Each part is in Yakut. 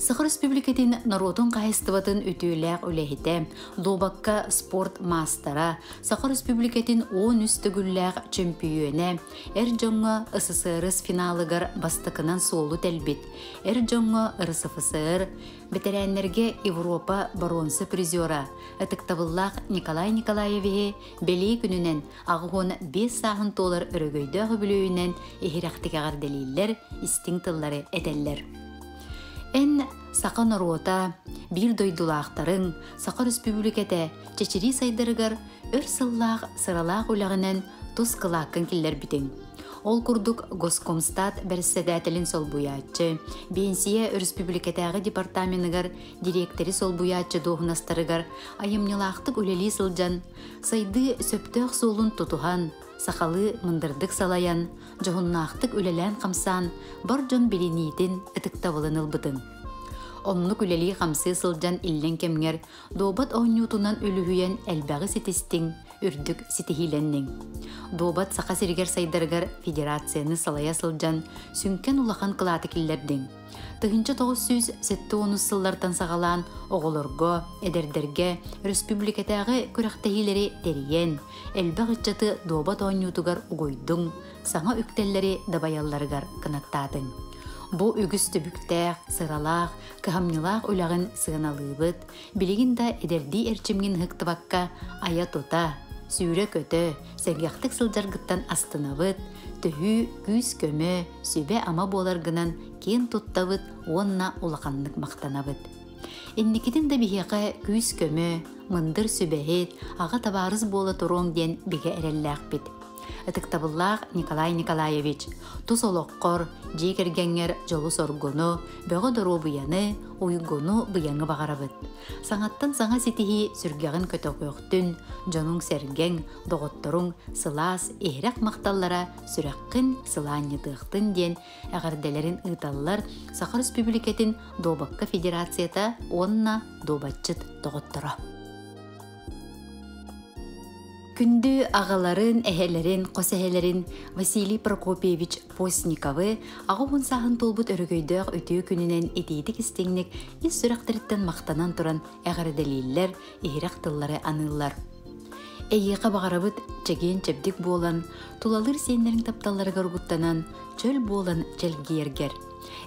Саха Республикатын норуотун хаһайыстыбатын үтүөлээх үлэһитэ, дуобакка спорт маастара, Саха Республикатын 13 төгүллээх чөмпүйүөнэ, эр дьоҥҥо СССР финалыгар бастакынан суолу тэлбит, эр дьоҥҥо РСФСР, бэтэрээннэргэ Европа боруонса призера, ытыктабыллаах Николай Николаевиһы бэлиэ күнүнэн 85 сааһын туолар өрөгөйдөөх үбүлүөйүнэн иһирэхтик эҕэрдэлииллэр, истиҥ тыллары этэллэр. Эн саха норуота, биир дойдулаахтарыҥ, Саха Өрөспүүбүлүкэтэ чэчирии сайдарыгар өр сыллаах сыралаах үлэҕинэн тус кылааккын киллэрбитиҥ. Ол курдук Госкомстат бэрэссэдээтэлин солбуйааччы, Биэнсийэ өрөспүүбүлүкэтээҕи департаменыгар дириэктэри солбуйааччы дуоһунастарыгар айымньылаахтык үлэлии сылдьан, сайдыы сөптөөх суолун тутуһан, сахалыы мындырдык салайан, дьоһуннаахтык үлэлээн-хамсаан бар дьон билиниитин, ытыктабылын ылбытыҥ. Оннук үлэлии-хамсыы сылдьан иллэҥ кэмҥэр дуобат оонньуутунан үлүһүйэн элбэҕи ситистиҥ, үрдүк ситиһиилэнниҥ. Дуобат Саха сиригэр сайдарыгар федерацияны салайа сылдьан сүҥкэн улахан кылааты киллэрдиҥ. 1970 сыллартан саҕалаан оҕолорго, эдэрдэргэ өрөспүүбүлүкэтээҕи күрэхтэһиилэри тэрийэн, элбэх ыччаты дуобат оонньуутугар угуйдуҥ, саҥа үктэллэри дабайалларыгар кынаттаатыҥ. Бу үгүс түбүктээх, сыралаах, кыһамньылаах үлэҕин сыаналыыбыт, билигин да эдэрдии эрчимҥин ыһыктыбакка айа-тута, сүүрэ-көтө, сэргэхтик сылдьаргыттан астынабыт, төһүү күүс-көмө, сүбэ-ама буоларгынан киэн туттабыт уонна улаханнык махтанабыт. Инникитин да биһиэхэ күүс-көмө, мындыр сүбэһит, аҕа табаарыс буола туруоҥ диэн бигэ эрэллээхпит. Ытыктабыллаах Николай Николаевич, тус олоххор, дьиэ кэргэҥҥэр дьолу-соргуну, бөҕө доруобуйаны, уйгуну-быйаҥы баҕарабыт. Саҥаттан саҥа ситиһии сүргэҕин көтөҕүөхтүн, дьонуҥ-сэргэҥ, доҕотторуҥ сылаас, иһирэх махталлара сүрэххин сылаанньытыахтын диэн эҕэрдэлэрин ыыталлар Саха Республикатын Дуобакка Федерацията уонна дуобатчыт доҕотторо. Күндү аҕаларын, эһэлэрин, хос эһэлэрин Василий Прокопьевич Постниковы 80 сааһын туолбут өрөгөйдөөх үтүө күнүнэн итиитик-истиҥник ис сүрэхтэриттэн махтанан туран эҕэрдэлииллэр, иһирэх тыллары аныыллар. Эйиэхэ баҕарабыт чэгиэн-чэбдик буолан, тулалыыр сиэннэриҥ тапталларыгар угуттанан, чөл буолан чэлгийэргэр.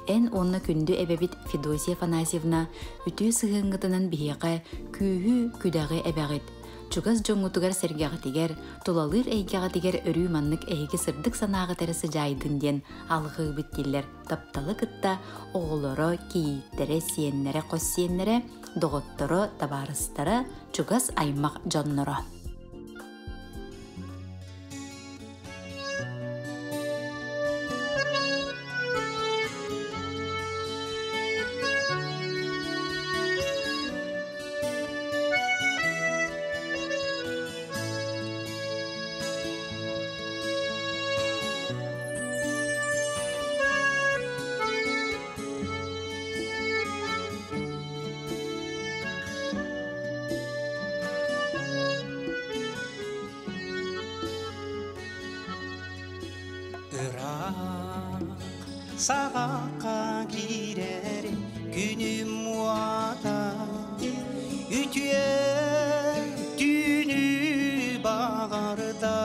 Эн уонна күндү эбэбит Федосия Афанасьевна үтүө сыһыаҥҥытынан биһиэхэ күүһү-күдэҕи эбэҕит. Чугас дьоҥҥутугар-сэргэҕитигэр, тулалыыр эйгэҕитигэр өрүү маннык эһиги сырдык санааҕыт эрэ сыдьаайдын диэн алҕыыбыт дииллэр тапталы кытта оҕолоро, кийииттэрэ, сиэннэрэ, хос сиэннэрэ, доҕотторо, табаарыстара, чугас аймах дьонноро. Ыраах саҕахха киирэр күнүм уота үтүө түүнү баҕарда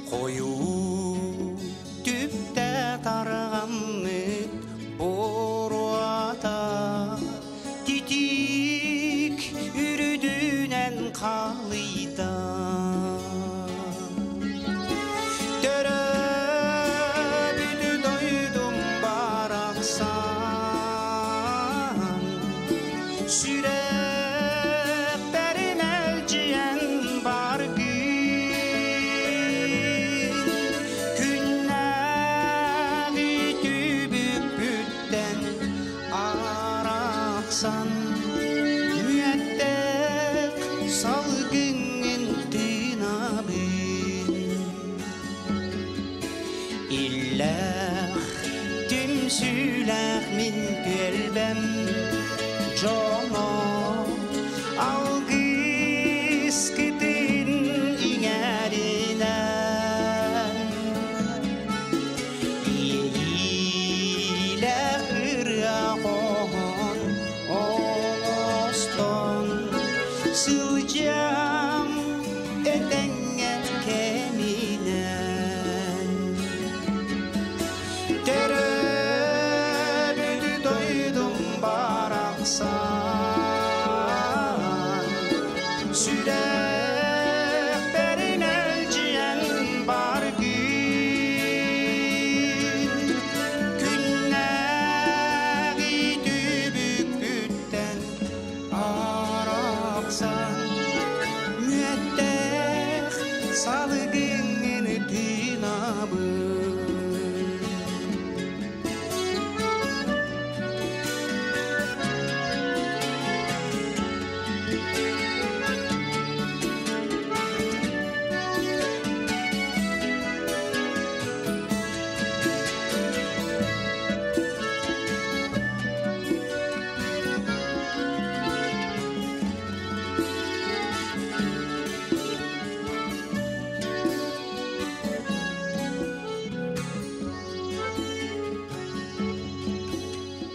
Хойуу түптэ тарҕаммыт буруота титиик үрдүнэн халыйда. Төрөөбүт дойдум барахсан сүрэхпэр мэлдьийэн баргыы күннээҕи түбүкпүттэн арахсан мүөттээх салгыҥҥын тыынабын Иллээх, түмсүүлээх мин түөлбэм дьоно алгыскытын иҥэринэн иэйиилээх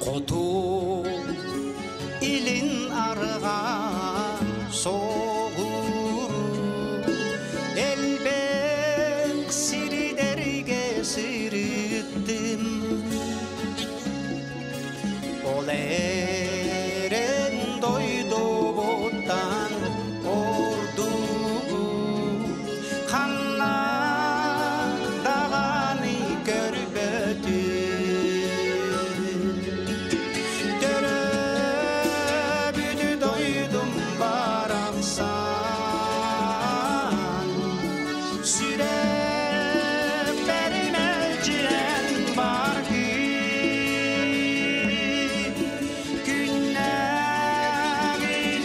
Хоту илин арҕаа соҕуруу элбэх сирдэргэ сырыттым. Ол эрэн дойдубуттан ордугу ханна даҕаны көрбөтүм. Төрөөбүт дойдум барахсан сүрэхпэр мэлдьирэн баргын. Күннээҕи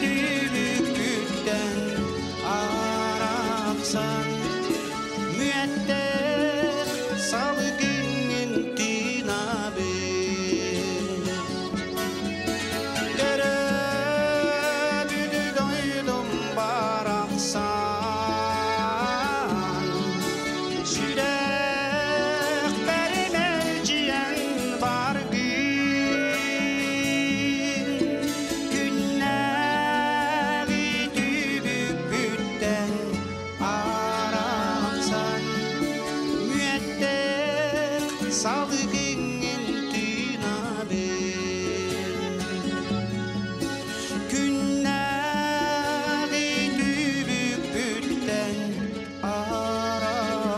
түбүкпүттэн арахсан мүөттээх салгыҥҥын тыынабын. Төрөөбүт дойдум барахсан сүрэхпэр мэлдьийэн баргын. Күннээҕи түбүкпүттэн арахсан мүөттээх салгыҥҥын тыынабын. Күннээҕи түбүкпүттэн арахсан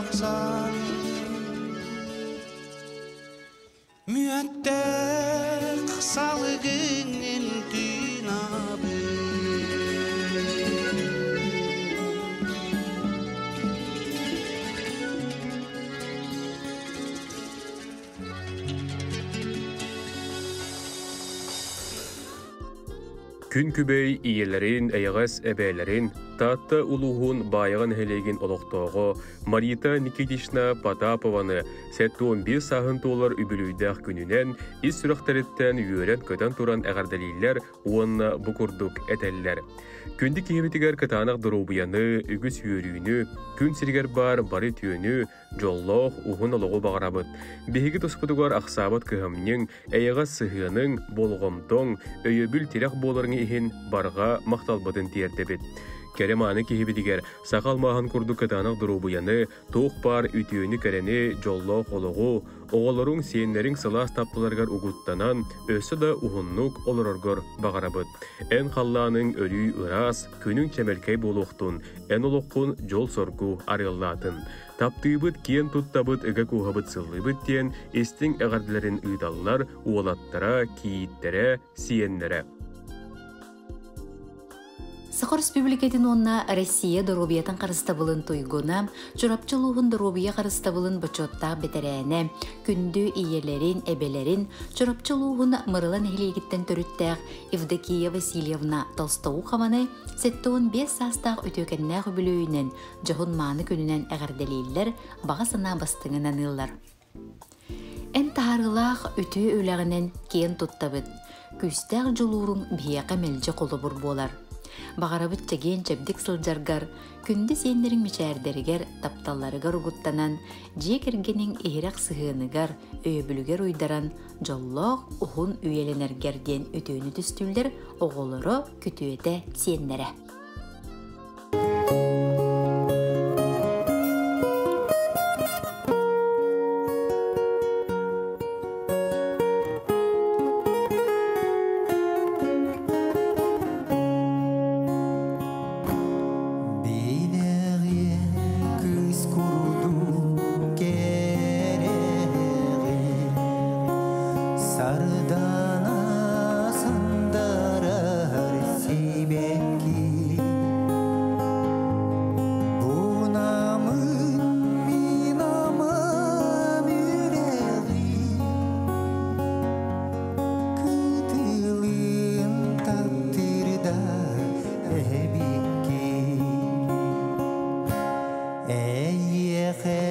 мүөттээх салгыҥҥын тыынабын. Күн күбэй ийэлэрин, эйэҕэс эбээлэрин, Таатта улууһун Баайаҕа нэһилиэгин олохтооҕо Марита Никитична Потапованы 75 сааһын туолар үбүлүйдээх күнүнэн ис сүрэхтэриттэн үөрэн-көтөн туран эҕэрдэлииллэр уонна бу курдук этэллэр. Күндү киһибитигэр кытаанах доруобуйаны, үгүс үөрүүнү, күн сиригэр баар бары үтүөнү, дьоллоох уһун олоҕу баҕарабыт. Биһиги туспутугар ахсаабыт кыһамньыҥ, эйэҕэс сыһыаныҥ, болҕомтоҥ, өйөбүл тирэх буоларыҥ иһин барҕа махталбытын тиэрдэбит. Кэрэ мааны киһибитигэр саха алмааһын курдук кытаанах доруобуйаны, туох баар үтүөнү-кэрэни, дьоллоох олоҕу, оҕолоруҥ, сиэннэриҥ сылаас тапталарыгар угуттанан, өссө да уһуннук олороргор баҕарабыт. Эн халлааныҥ өрүү ыраас, күнүҥ чэмэлкэй буолуохтун, эн олоххун дьол-соргу арыаллаатын. Таптыыбыт, киэн туттабыт, ыга кууһабыт сыллыыбыт диэн истиҥ эҕэрдэлэрин ыыталлар уолаттара, кийииттэрэ, сиэннэрэ. Саха Республикатын уонна Россия доруобуйатын харыстабылын туйгуна, Чурапчы улууһун доруобуйа харыстабылын бочуоттаах бэтэрээнэ, күндү ийэлэрин, эбэлэрин Чурапчы улууһун Мырыла нэһилиэгиттэн төрүттээх Евдокия Васильевна Толстоухованы 75 саастаах үтүөкэннээх үбүлүөйүнэн дьоһун мааны күнүнэн эҕэрдэлииллэр, баҕа санаа бастыҥын аныыллар. Эн таһаарыылаах үтүө үлэҕинэн киэн туттабыт, күүстээх дьулууруҥ биһиэхэ мэлдьи холобур буолар. Баҕарабыт чэгиэн-чэбдик сылдьаргар, күндү сиэннэриҥ мичээрдэригэр, тапталларыгар угуттанан, дьиэ кэргэниҥ иһирэх сыһыаныгар, өйөбүлүгэр уйдаран, дьоллоох уһун үйэлэнэргэр диэн үтүөнү түстүүллэр оҕолоро, күтүөтэ, сиэннэрэ. Билэҕиэн кыыс курдук кэрэҕин, Сардана сандарар сибэкки. Бунамын мин амам үрэҕин, Кытылын таптырда эбикки. Эйиэхэ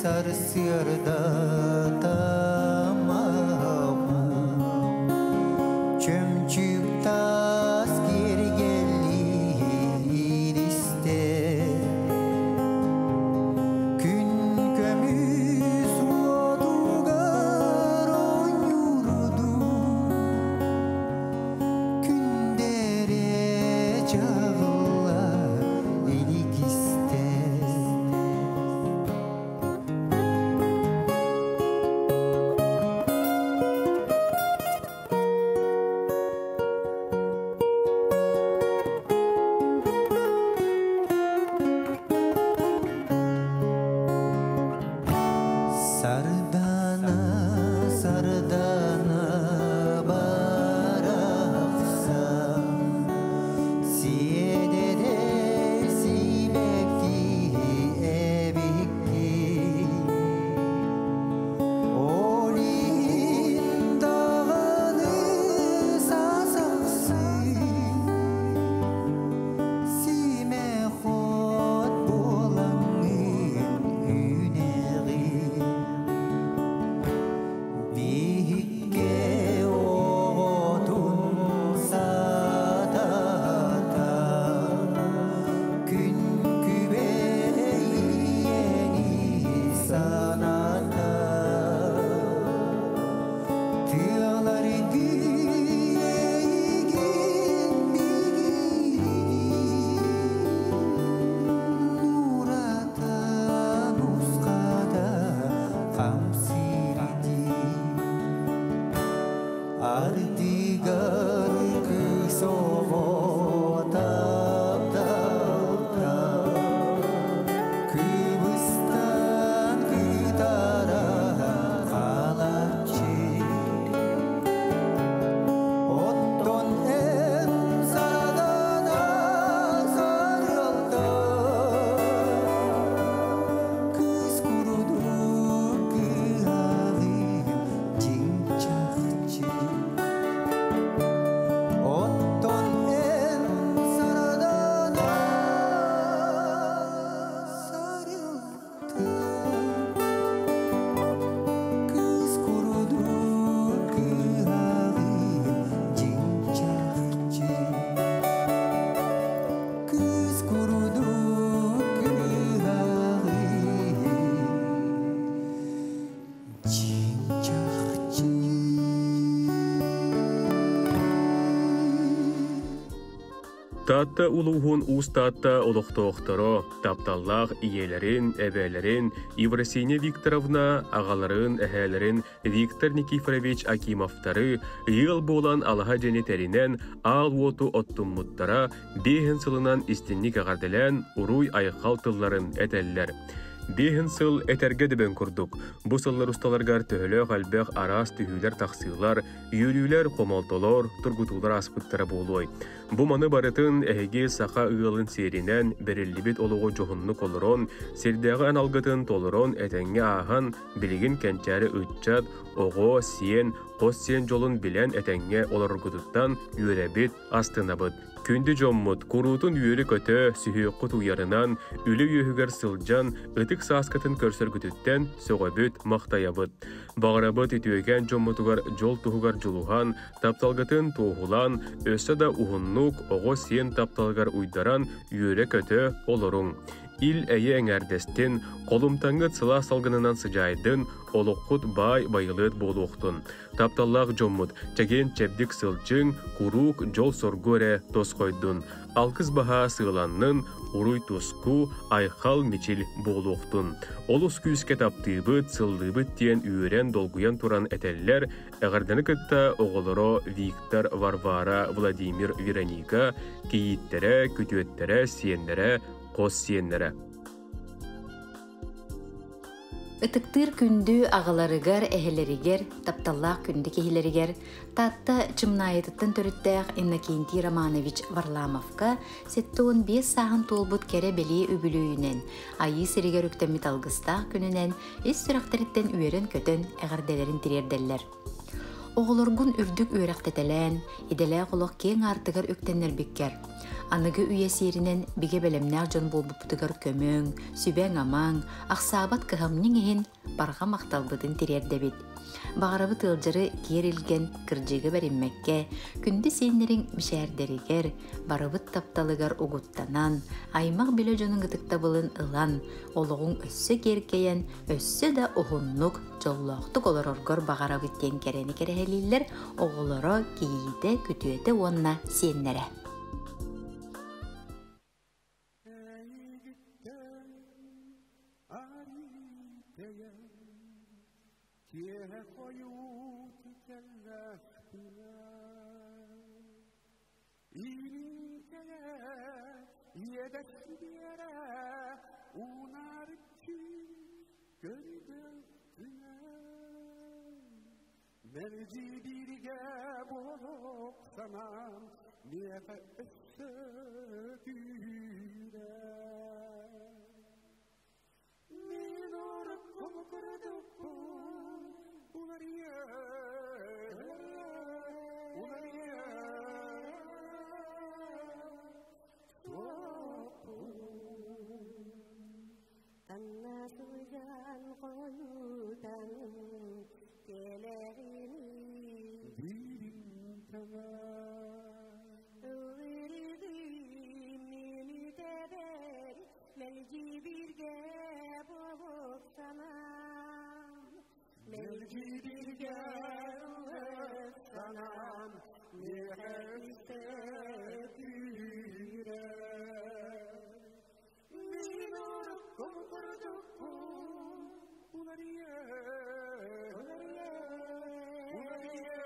сарсыарда тамаҕым, Сардана барахсан Сиэдэрэй сибэкки эбикки Ол иһин даҕаны сасахсыы Симэх от буолаҥҥын үүнэҕин Биһикке оҕотун саатата Күн күбэй ийэни саната Тыалар эйигин бигиир Нуратан уската хамсыырдыы Ардыгар кыыс оҕо тапталта Кыбыстан кытара хаалааччы Оттон эн саргана сарылта Кыыс курдук кыаҕым чиҥ-чахчы Оттон эн саргана сарылта Кыыс курдук кыаҕым чиҥ-чахчы Кыыс курдук кыаҕым чиҥ-чахчы. Таатта улууһун Уус Таатта олохтоохторо, тапталлаах ийэлэрин, эбээлэрин Евросиния Викторовна, аҕаларын, эһээлэрин Виктор Никифорович Акимовтары ыал буолан алаһа дьиэни тэринэн аал уоту оттуммуттара биэһин сылынан истинник эҕэрдэлээн уруй-айхал тылларын этэллэр. Биэһин сыл этэргэ дөбөҥ курдук, бу сыллар усталарыгар төһөлөөх элбэх араас түһүүлэр-тахсыылар, үөрүүлэр, хомолтолор, тургутуулар ааспыттара буолуой. Бу маны барытын эһиги саха ыалын сиэринэн бэриллибит олоҕу дьоһуннук олорон, сирдээҕи аналгытын толорон этэҥҥэ ааһан, билигин кэнчээри ыччат, оҕо, сиэн, хос сиэн дьолун билэн этэҥҥэ олороргутуттан үөрэбит, астынабыт. Күндү дьоммут, куруутун үөрэ-көтө, сүһүөххүт уйарынан, үлэ үөһүгэр сылдьан, ытык сааскытын көрсөргүтүттэн сөҕөбүт, махтайабыт. Баҕарабыт үтүөкэн дьоммутугар дьол туһугар дьулуһан, тапталгытын туоһулаан, өссө да уһуннук оҕо сиэн тапталыгар уйдаран үөрэ-көтө олоруҥ. Ил-эйэ эҥээрдэстин, холумтаҥҥыт сылаас салгынынан сыдьаайдын, олоххут баай байылыат буолуохтун. Тапталлаах дьоммут, чэгиэн-чэбдик сылдьыҥ, куруук дьол-соргу эрэ тосхойдун. Алгыс баһа сыаланнын, уруй-туску, айхал-мичил буолуохтун. Олус күүскэ таптыыбыт, сыллыыбыт диэн үөрэн-долгуйан туран этэллэр, Эҕэрдэни кытта оҕолоро Виктор, Варвара, Владимир, Вероника, кийииттэрэ, күтүөттэрэ, сиэннэрэ, хос сиэннэрэ. Ытыктыыр күндү аҕаларыгар, эһэлэригэр, тапталлаах күндү киһилэригэр Таатта Чымнаайытыттан төрүттээх Иннокентий Романович Варламовка 75 сааһын туолбут кэрэ-бэлиэ үбүлүөйүнэн, Айыы сиригэр үктэммит алгыстаах күнүнэн ис сүрэхтэриттэн үөрэн-көтөн эҕэрдэлэрин тириэрдэллэр. Оҕолоргун үрдүк үөрэхтэтэлээн, идэлээх олох киэҥ аартыгар үктэннэрбиккэр, аныгы үйэ сиэринэн бигэ бэлэмнээх дьон буолбуппутугар көмөҥ, сүбэҥ-амаҥ, ахсаабат кыһамньыҥ иһин барҕа махталбытын тириэрдэбит. Баҕарабыт ыалдьары киэр илгэн, кырдьыгы бэриммэккэ, күндү сиэннэриҥ мичээрдэригэр, барыбыт тапталыгар угуттанан, аймах-билэ дьонуҥ ытыктабылын ылан, олоҕуҥ өссө киэркэйэн, өссө да уһуннук, дьоллоохтук олороргор баҕарабыт диэн кэрэни кэрэһэлииллэр оҕолоро, кийиитэ, күтүөтэ уонна сиэннэрэ. Киэһэ хойут кэллэхпинэ Ириҥкэйэ иэдэс биэрэ уунаарыччы көрдөхпүнэ. Мэлдьи бииргэ буолуох санаам миэхэ өссө күүрэр. Мин уруккум курдукпун уларыйа, уларыйа суохпун. Ханна сылдьан хойутан кэлэҕиний? Дириҥ тэҥэ Ыллыырыгым мүнүүтэбэр мэлдьи бииргэ буолуох санаам. Мэлдьи бииргэ ыллык санаам миэхэ өссө күүрэр. Мин уруккум курдукпун уларыйа, уларыйа, уларыйа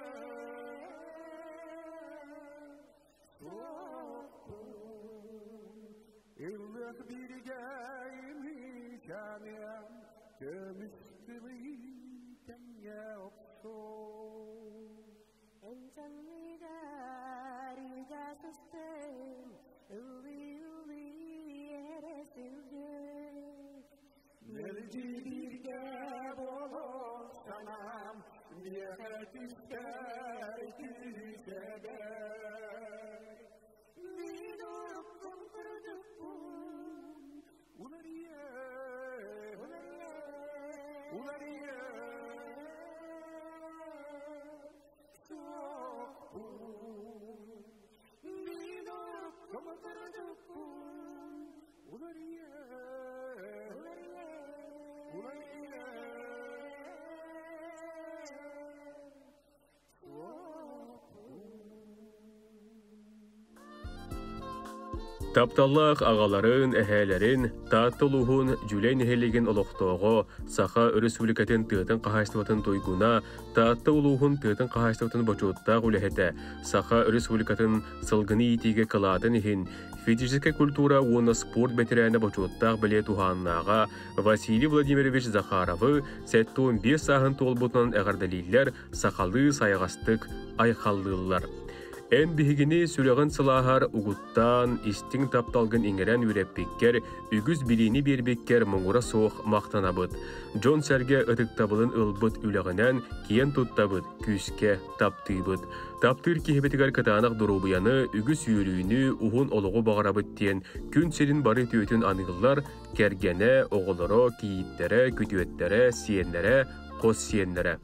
суохпун. Ыллык бииргэ имичаныам көмүс тылы тэҥҥэ охсуо. Эн санныгар ыга сыстым, ыллыы-ыллыы эрэ сылдьык. Мэлдьи бииргэ буолуох санаам миэхэ түстэр күүсэбэр. Мин уруккум курдукпун уларыйа, уларыйа, уларыйа суохпун. Мин уруккум курдукпун уларыйа, уларыйа, уларыйа суохпун. Тапталлаах аҕаларын, эһээлэрин, Таатта улууһун Дьүлэй нэһилиэгин олохтооҕо, Саха Өрөспүүбүлүкэтин тыатын хаһаайыстыбатын туйгуна, Таатта улууһун тыатын хаһаайыстыбатын бочуоттаах үлэһитэ, Саха Өрөспүүбүлүкэтин сылгыны иитиигэ кылаатын иһин физическэй культура уонна спорт бэтэрээнэ бочуоттаах бэлиэ туһааннааҕа Василий Владимирович Захаровы 75 сааһын туолбутунан эҕэрдэлииллэр, сахалыы сайаҕастык айхаллыыллар. Эн биһигини сүрэҕин сылааһар угуттаан, истиҥ тапталгын иҥэрэн үөрэппиккэр, үгүс билиини биэрбиккэр муҥура суох махтанабыт. Дьон-сэргэ ытыктабылын ылбыт үлэҕинэн киэн туттабыт, күүскэ таптыыбыт. Таптыыр киһибитигэр кытаанах доруобуйаны, үгүс үөрүүнү, уһун олоҕу баҕарабыт диэн күн сирин бары үтүөтүн аныыллар кэргэнэ, оҕолоро, кийииттэрэ, күтүөттэрэ, сиэннэрэ, хос сиэннэрэ.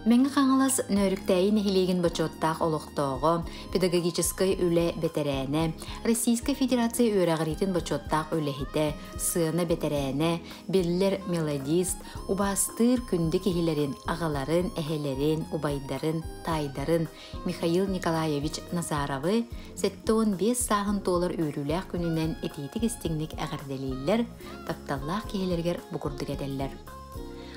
Мэҥэ Хаҥалас Нөөрүктээйи нэһилиэгин бочуоттаах олохтооҕо, педагогическай үлэ бэтэрээнэ, Российскай Федерация үөрэҕириитин бочуоттаах үлэһитэ, сыана бэтэрээнэ, биллэр мелодист, убаастыыр күндү киһилэрин, аҕаларын, эһэлэрин, убайдарын, таайдарын Михаил Николаевич Назаровы 75 сааһын туолар үөрүүлээх күнүнэн итиитик-истиҥник эҕэрдэлииллэр, тапталлаах киһилэригэр бу курдук этэллэр.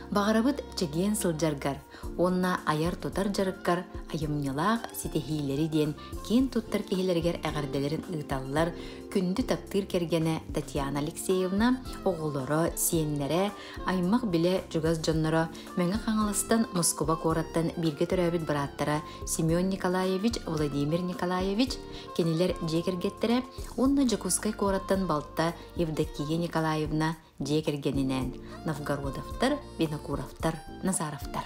Баҕарабыт чэгиэн сылдьаргар уонна айар-тутар дьарыккар айымньылаах ситиһиилэри диэн киэн туттар киһилэригэр эҕэрдэлэрин ыыталлар күндү таптыыр кэргэнэ Татьяна Алексеевна, оҕолоро, сиэннэрэ, аймах-билэ чугас дьонноро Мэҥэ Хаҥаластан Москуба куораттан бииргэ төрөөбүт бырааттара Семен Николаевич, Владимир Николаевич, кинилэр дьиэ кэргэттэрэ уонна Дьокуускай куораттан балта Евдокия Николаевна дьиэ кэргэнинээн Новгородовтар, Винокуровтар, Назаровтар.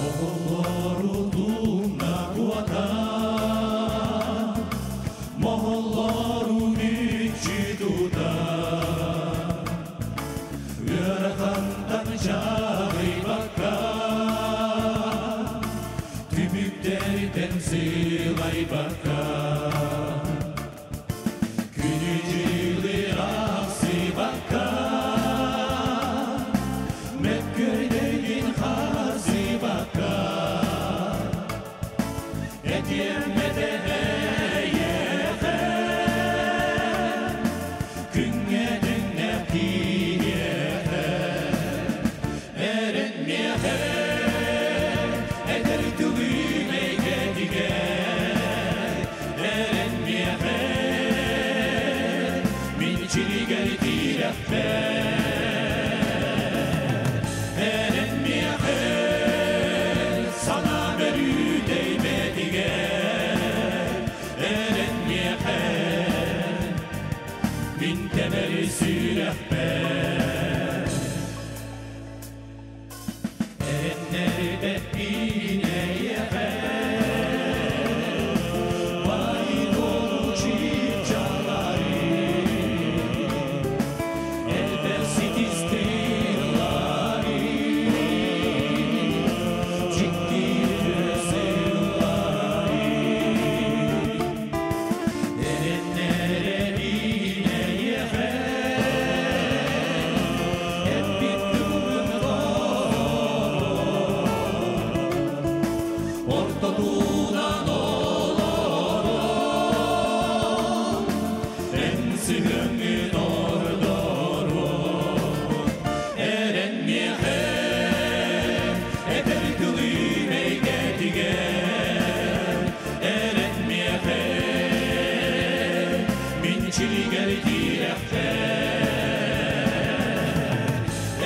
Оҕолору тумна куотан. чилигер тирэхпэр Эрен миэхэ санаа өрүү тэйбэтигэр Эрен миэхэ мин тэбэр сүрэхпэр Эрэннэрбэппин эйиэхэ Баай-дуолу чыпчааллары Элбэх ситистиилари Дьикти сыллары Эрэннэрэбин эйиэхэ Эппит тылбын толорон Ортотунан олорон Эн сыһыаҥҥын ордорон Эрэн миэхэ этэр тылым эйгэтигэр Эрэн миэхэ мин чилигэр тирэхпэр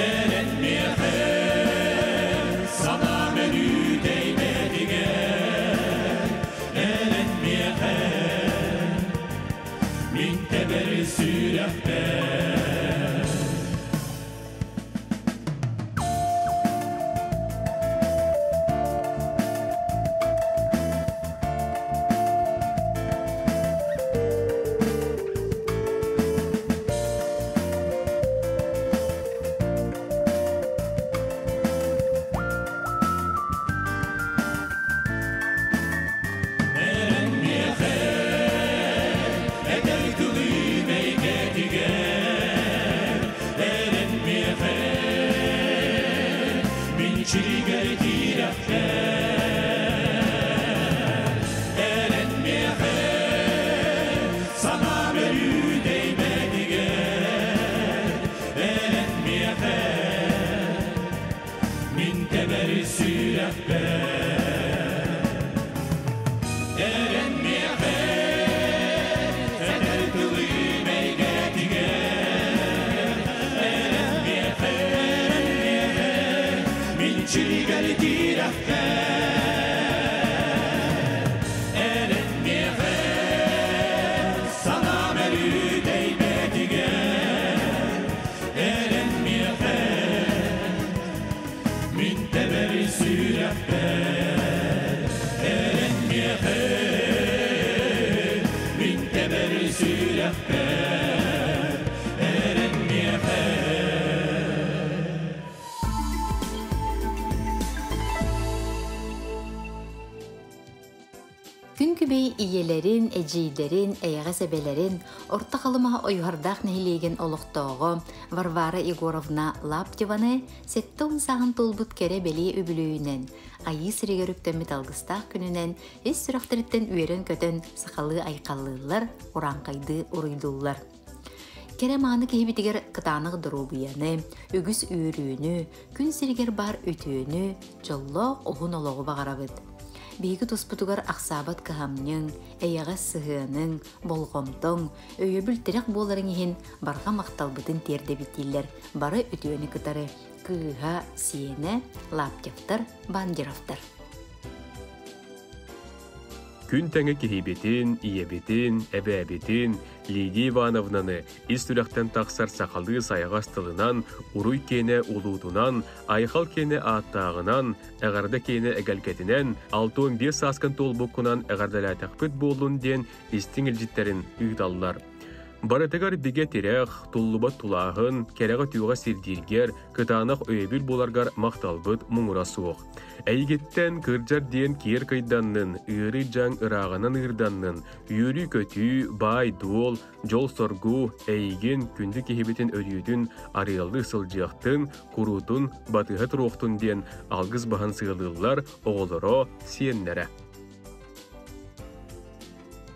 Эрэн миэхэ санаам өрүү тэйбэтигэр Эрэн миэхэ мин тэбэр сүрэхпэр Эрэн миэхэ этэр тылым эйгэтигэр Эрэн миэхэ мин чилигэр тирэхпэр Эрэн миэхэ санаам өрүү тэйбэтигэр Эрэн миэхэ мин тэбэр сүрэхпэр Эрэн миэхэ этэр тылым эйгэтигэр Эрэн миэхэ мин чилигэр тирэхпэр Эрэн миэхэ санаам өрүү тэйбэтигэр Эрэн миэхэ мин тэбэр сүрэхпэр Эрэн миэхэ мин тэбэр сүрэхпэр Эрэн миэхэ Күн күбэй ийэлэрин, эдьиийдэрин, эйэҕэс эбэлэрин Орто Халыма Ойуһардаах нэһилиэгин олохтооҕо Варвара Егоровна Лаптеваны 70 сааһын туолбут кэрэ-бэлиэ үбүлүөйүнэн, Айыы сиригэр үктэммит алгыстаах күнүнэн ис сүрэхтэриттэн үөрэн-көтөн сахалыы айхаллыыллар, урааҥхайдыы уруйдууллар. Кэрэ-мааны киһибитигэр кытаанах доруобуйаны, үгүс үөрүүнү, күн сиригэр баар үтүөнү, дьоллоох уһун олоҕу баҕарабыт. Биһиги туспутугар ахсаабат кыһамньыҥ, эйэҕэс сыһыаныҥ, болҕомтоҥ, өйөбүл тирэх буоларыҥ иһин барҕа махталбытын тиэрдэбит дииллэр бары үтүөнү кытары кыыһа, сиэнэ, Лаптевтар, Бандеровтар. Күн тэҥэ киһибитин, ийэбитин, эбээбитин Лидия Ивановнаны ис сүрэхтэн тахсар сахалыы сайаҕас тылынан, уруй киэнэ улуутунан, айхал киэнэ ааттааҕынан, эҕэрдэ киэнэ эгэлгэтинэн, 65 сааскын туолбуккунан эҕэрдэлээтэхпит буоллун диэн истиҥ илдьиттэрин ыыталлар. Барытыгар бигэ тирэх, туллубат тулааһын, кэрэҕэ-түүҕэ сирдииргэр, кытаанах өйөбүл буоларгар махталбыт муҥура суох. Эйигиттэн кырдьар диэн киэр кыйданнын, ыарыы-дьаҥ ырааҕынан ыырданнын, үөрүү-көтүү, баай-дуол, дьол-соргу, эйигин, күндү киһибитин өрүүтүн арыаллыы сылдьыахтын, куруутун батыһа туруохтун диэн алгыс баһан сыалыыллар оҕолоро, сиэннэрэ.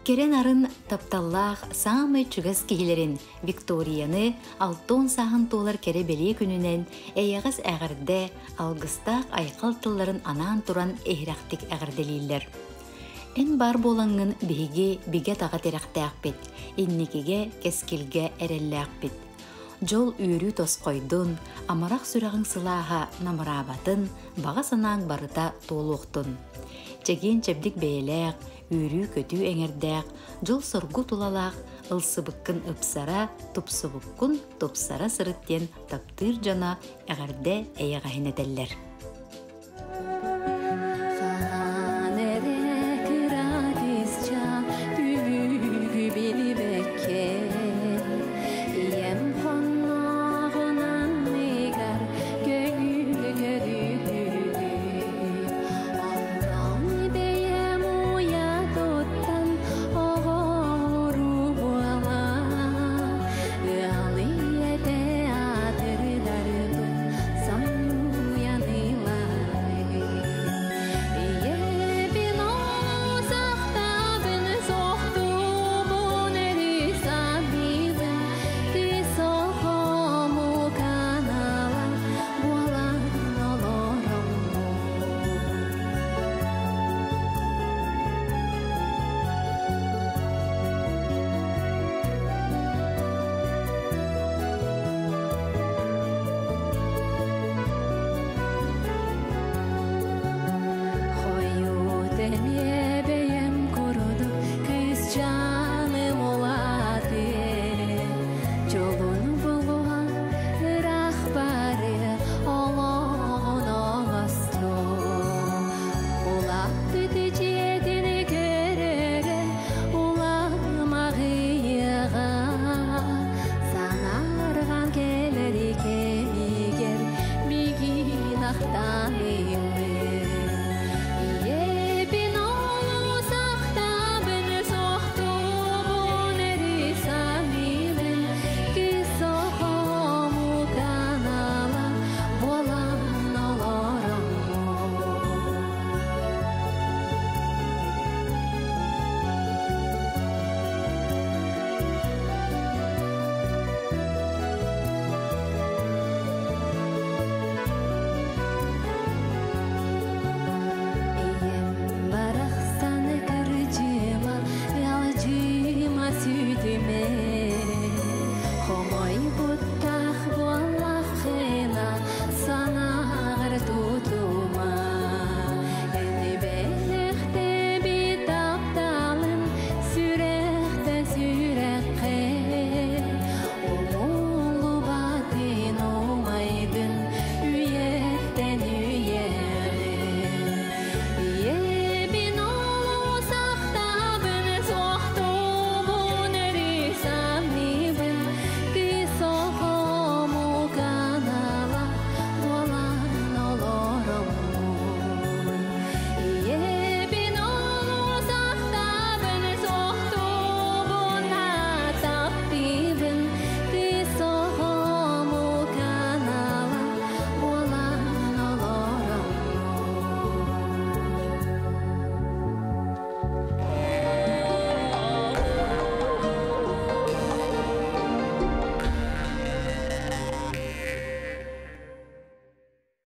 Кэрэ-нарын тапталлаах саамай чугас киһилэрин Викторияны 60 сааһын туолар кэрэ-бэлиэ күнүнэн эйэҕэс эҕэрдэ, алгыстаах айхал тылларын анаан туран иһирэхтик эҕэрдэлииллэр. Эн баар буолаҥҥын биһиги бигэ-таҕа тирэхтээхпит, инникигэ, кэскилгэ эрэллээхпит. Дьол үөрүү тосхойдун, амарах сүрэҕиҥ сылааһа намыраабатын, баҕа санааҥ барыта туолуохтун. Чэгиэн-чэбдик бэйэлээх, үөрүү-көтүү эҥэрдээх, дьол-соргу тулалаах, ылсыбыккын ыпсара, тупсубуккун тупсара сырыт диэн таптыыр дьоно эҕэрдэ эйэҕэһин этэллэр.